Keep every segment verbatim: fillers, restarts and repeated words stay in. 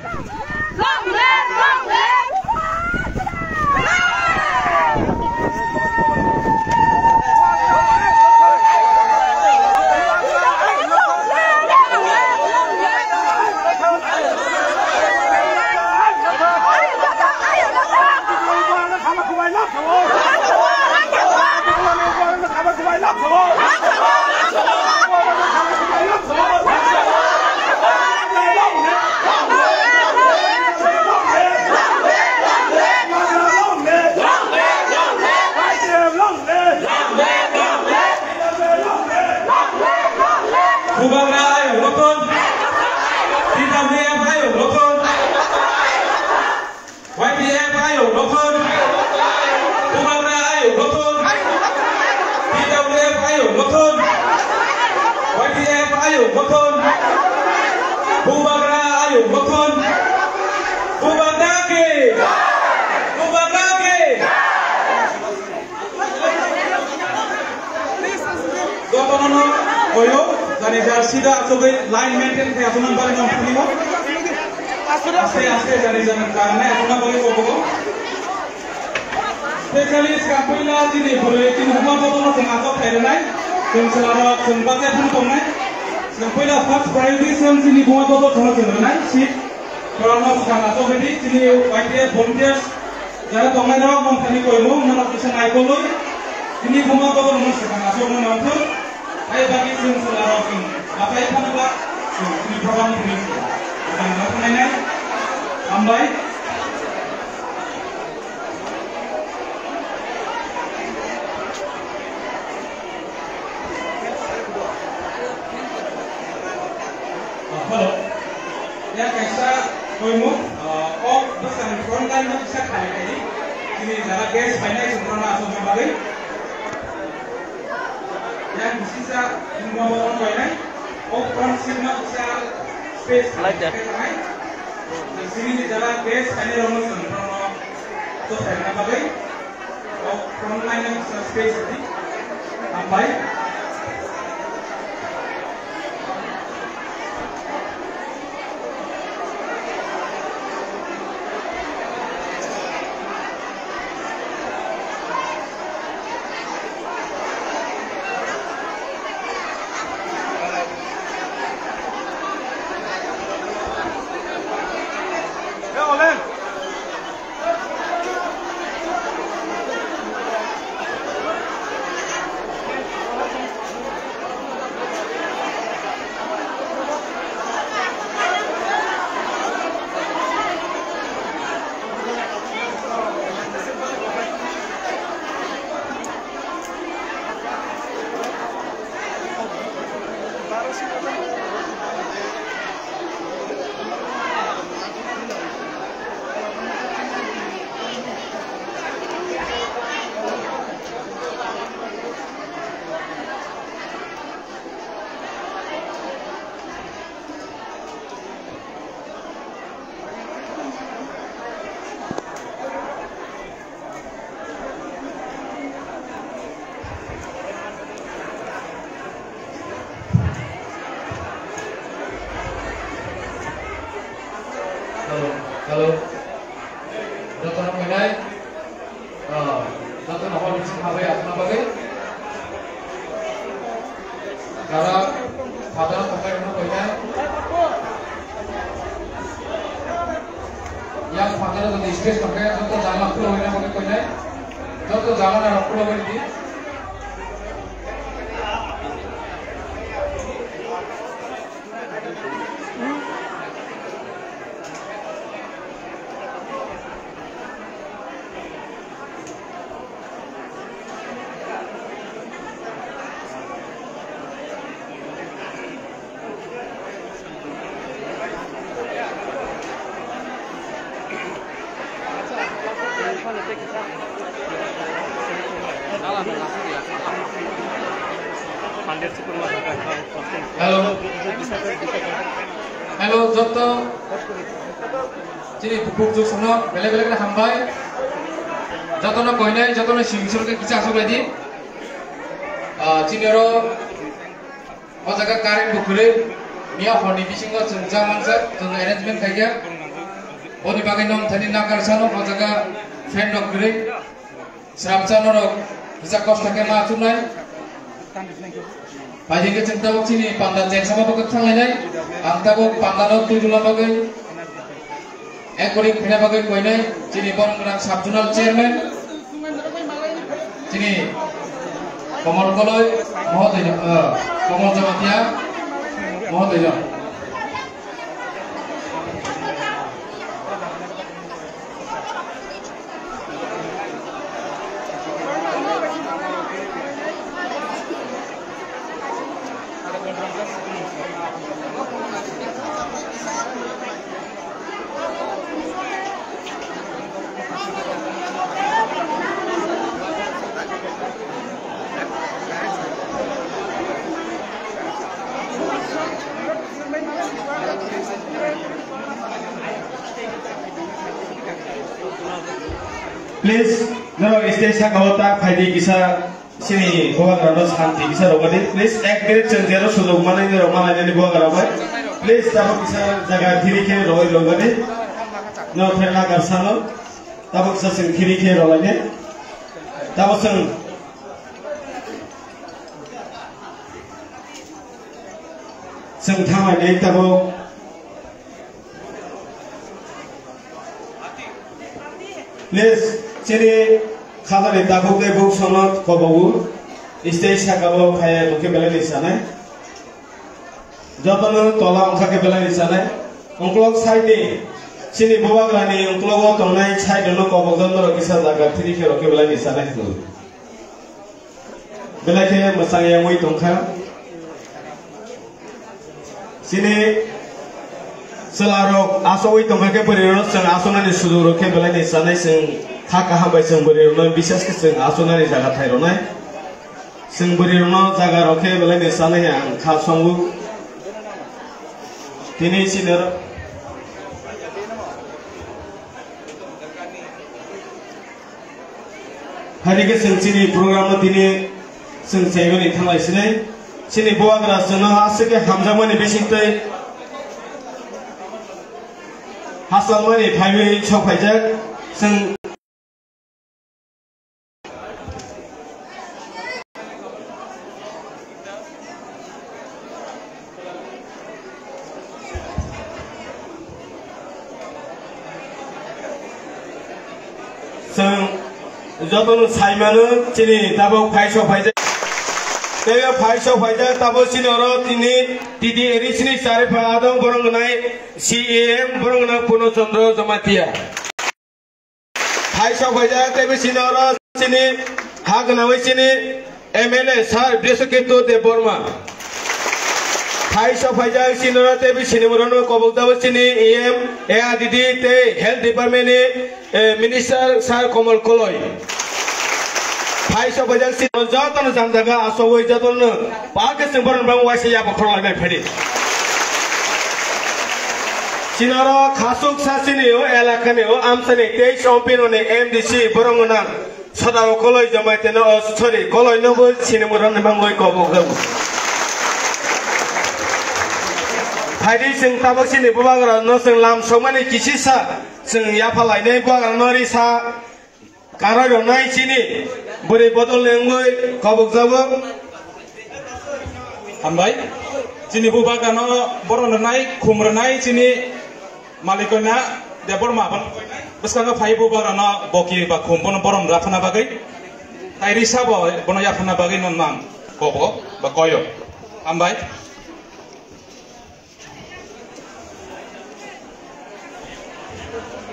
Long live, long live! Bubagra ayuk rokon, T W F ayuk rokon. Y T F ayuk rokon. Bubagra ayuk rokon. T W F ayuk rokon. Y T F ayuk rokon. Bubagra ayuk rokon. Bubagra ki. Bubagra ki. Jotono koyo, jani jar sida asogwi line maintain khe asogwi bari nang phunio. Aste aste jani jar karne asogwi bari kobo. Specially swkang puila chini bwrwi chini buma bobo no chwng asok khairwnai. Chwng chwlarok chwng bachai phano tongnai. Swkang puila first priority chwng chini buma bobo no chwng rwnai seat. Borokno swkang asok rwdi chini Y T F volunteers. Jara tongnai rok mong thani koimung, nono kisa naikolwi. Tini buma bobo mung swkang aswk mung nangkuk. Hai bagwi chwng chwla rok chwng batai phano ba chwng tini program tini swkang nangkuknai nai. Hambai. Hello. Yang kaisa koimung, ah, kok bwsani front line no kisa khali khali. Chini jara guest phainai chwng no aswk bagwi. Yang bisisa chwng no phainai. Kok front seat no kisa space khali khali. Chini jara guest phainai rok no chwng no aswk bagwi. Front line of space di. Hambai. Hello, hello. Jotono koinai. Ah, jotono hor bising habai asna bagwi. Jara father no koinai. Yang father no stage tongkhe joto jama khulo hoina bagwi koinai. Joto jama na rok khulo hoina di. Hello. Hello, joto. Chini bukhuk juk sono belai belai khe hambai. Jotono koinai, jotono sing sing khe kisa aswk lai di. Ah, chini oro o jaga current bo kwrwi. Miya horni bisingo chwng ja manjak, chwng arrangement khaikha. Boni bagwi nwng thani nagar sano o jaga fan rok kwrwi. Sramsa norok kisa kosto khe ma achuknai. Paithakhe chwng tabuk chini panda cheng sama bagwi thanglainai. Ang tabuk panda no twi rwna bagwi, enquiry khaina bagwi koinai chini borom gwnang sub zonal chairman, chini Komol Koloi mohodoino, ah, Komol Jamatia mohodoino. Please, norok stage saka o ta phaidi kisa sini bubagra no santi kisa rogadi. Please, ek minute chwng jero sujok manai ni rok manai ni bubagra bai. Please, tamo kisa jaga thiri khe rogoi rogadi. No thena garsano. Tamo kisa chwng thiri khe rogoi ni. Tamo chwng Chwng thanglai nai tabuk. Please, chini khajani takhuk tei buk sono kobogo. Stage saka o phai bo khe belai ni sanai. Jotono tola wngkha khe belai ni sanai. Ungkulok side ni chini bubagra ni ungkulogo tongnai side no kobok jondoro kisa jaga thiri khe rok khe belai ni sanai. Belai khe mwchang yangwi tongkha. Chini chwlarok asogwi tongkha khe bwrwirokno chwng asonani sujukrok khe belai ni chanai chwng kha kaham bai chwng bwrwirokno bisas khe chwng asonani jaga thai rwnai. Chwng bwrwirokno jaga rok khe belai ni chanai ang kha songo. Tini chini oro Hai khe chwng chini program no tini chwng chaimani thanglai sinai. Chini bubagra chwngno aswk khe hamjakmani bisingtwi hachal mani phaiwi sok phaijak. Chwng Chwng jotono saimano chini tabuk phai sok phaijak. Tei phai sok phaijak tabuk chini oro tini T D A D C ni chari pha adong borok wngnai C E M borok wngnai Purno Chandra Jamatia. Phai sok phaijak tei bisi oro chini ha gwnangwi chini M L A Sir Brishaketu Debbarma. Phai sok phaijak chini oro tei bisi ni morono kobok dabo chini E M, A R D D tei Health Department ni, eh, Minister Sir Komol Koloi. Phai sok phaijak chini jotono jamjaga asogwi jotono Pakistan borok bang waisa yabo khorok lainai phaidi. Sinoro khasuk sasini o elakani o amsani teis ompino ni M D C borok gwnang Sodao Koloi Jamaitino, o, sorry, Koloi no bo sini muroni mangoi kobok jago. Phaidi chwng tabuk sini bubagra no chwng lam sokmani kisisa chwng yapha lainai bubagra no risa. Karoi rwnai chini bwrwi bodol ni wngwi kobok jabo. Hambai. Chini bubagra no borom rwnai, khum rwnai chini Malikoina Debbarma. Bwskango phai bubagra no boki ba khum bono borom raphana bagwi. Tai risa bo bono yaphana bagwi no nang kobo ba koyo. Hambai.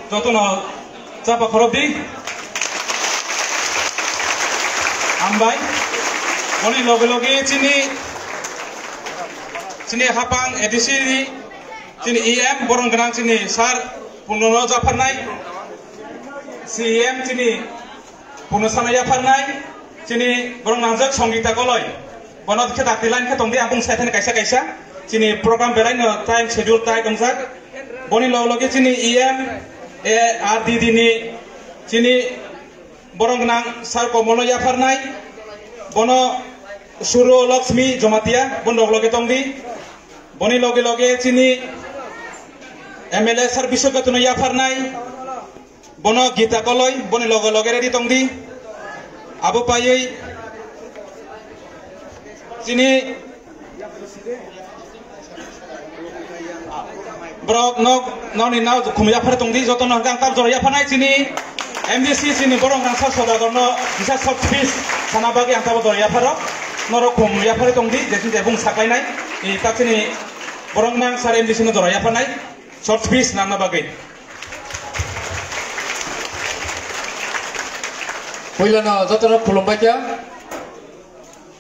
Jotono chapa khorok di. Hambai. Boni loge loge chini, chini hapang A D C ni chini E M borom gwnang chini sir Purno no japharnai. C E M chini Purno sana yapharnai, chini borok nangjak Songita Koloi. Bono khe dakti line khe tongdi, abong sai thani kaisa kaisa. Chini program belai no time schedule tight wngjak. Boni log loge chini E M, A R D D ni chini borok nang Sir Komolno yapharnai. Bono Suro Lakshmi Jamatia, bono log loge tongdi. Boni loge loge chini M L A sir Biswaketno yapharnai, bono Gita koloi, boni loge loge ready tongdi. Abo paiwi chini borok nok, nokni nao khum yaphar tongdi, jotono hwnkhe ang tabuk jora yapharnai chini M D C, chini borok rangsa sodagarno kisa short speech sana bagwi ang tabuk jora yapharo. Norok khum yaphar tongdi, jesing je bung saklainai, i ta chini borok nang sir M D C no jora yapharnai. Short speech nangna bagwi. Puilano jotono khulumbai kha.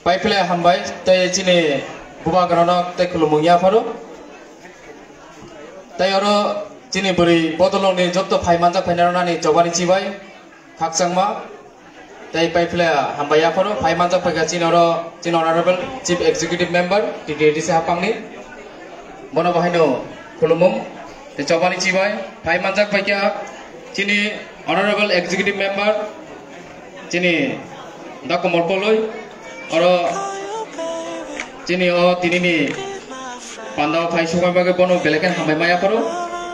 Paiphle hambai tei chini bubagrano tei khulumung yapharo. Tei oro chini bwrwi bodolongni joto phai manjak phainarokno ani chobani chibai. Khakchangma tei paiphle hambai yapharo phai manjak phaikha chini oro chini Honorable Chief Executive Member T T A D C hapangni, bono bo haino khulumung tei chobani chibai phai manjak phaikha chini Honorable Executive Member chini Dakomor Koloi, oro chini o tinini pandao phai sukma bagwi bono belai khe hambai ma yapharo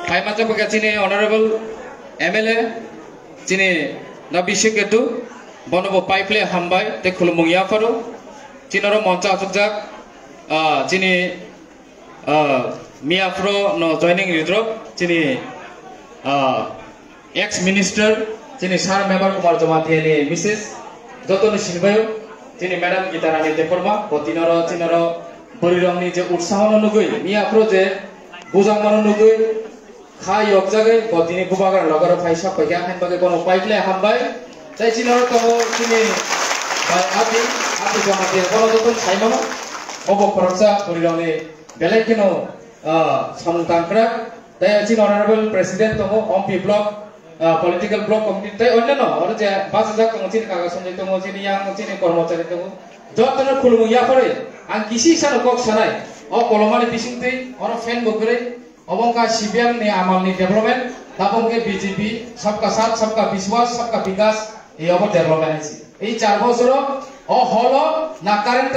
phai manjak phaikha chini Honorable M L A. Chini da bising ketu, bono bo paiphle hambai tei khulumung yapharo. Chini oro moncha achukjak, ah, chini, ah, miyaphro no joining ridrop, chini, ah, ex minister, chini sir member Kumar Jamatia ni missus, joto ni sinbayo, chini madam Gita Rani Debbarma, bo tinoro, chinoro, bwrwi rokni je utsaho no nugwi, miyaphro je bujak mano nugwi, Kha yokjagwi bo tini bubagra logaro phai sok paikha, hain bagwi bono paiphle hambai. Tei chini oro tongo chini bai Ati, Ati Jamatia, bono joto saimano. Obo khoroksa bwrwirokni belai kheno, ah, samung tangkrak. Tei chini Honorable President tongo, Ompi Block, ah, Political Block Committee, tei onno no, oro je bachajak tongo, chini kaga songjak tongo, chini yang, chini kormochari tongo. Jotono khulumung yaphari, ang kisi sano kok sanai. O kolomani bisingtwi, oro fan bo kwrwi, Obo wngkha C P M ni amal ni development, tabuk wngkhe B J P, sabka saath, sabka biswas, sabka bikas, ei obo development hai se. Ei char bosoro o hall o na current